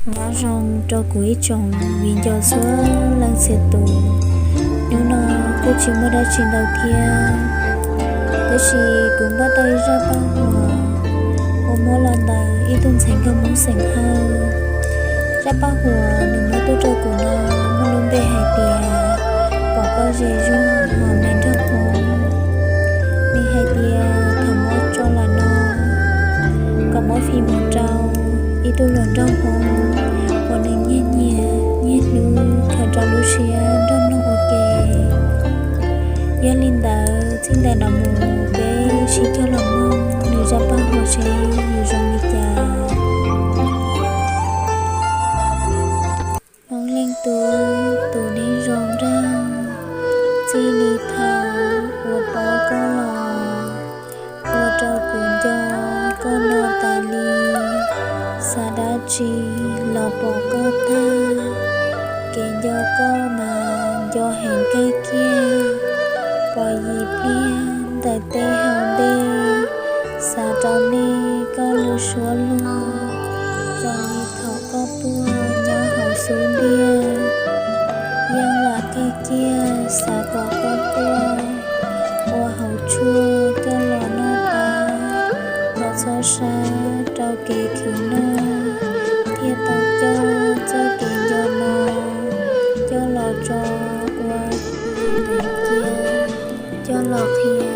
Nyob zoo rau kuv ib tsoom viv ncaus txhua leej txhia tus. Hnub no kuj tsis muaj dab tsi ntau thiab, tab sis kuv npaj tau ib zaj paj huam uas muab los ntawm ib tug ntxhais nkauj Hmoob xeem Hawj. Zaj paj huam nws muab tuaj rau kuv no muaj lub npe hais tias Pom koj ze zuag hos me nraug Hmoob. Nws hais tias thaum muab tso los no kom muab fij mus rau ib tug hluas nraug Hmoob uas nws nyiag nyiam nyiag hlub khaws rau lub siab nrog mloog ua ke. Yog li ntawd txij ntawm no mus peb sib cog los mloog nws zaj paj huam seb yuav zoo li cas. Hmoob Leej Tub tus neeg zoo nraug, txij li thaum uas pom koj los ua rau kuv nco koj no tas li. Xav dab tsi los pom koj tag, kev nco koj mas nco heev kawg kiag. Pom yim pliag ntawm tej hau ntej, xav rau nej koj lub suab luag, zoo li thaum koj tuaj nyob hauv xub ntiag. Yeej lam kawg kiag xav kom koj tuaj ua hauv tshuaj coj los noj pab, los txhob sab rau kev khwv noj, thiaj tau coj txoj kev nco no coj los tso ua ntawv cia, coj los qhia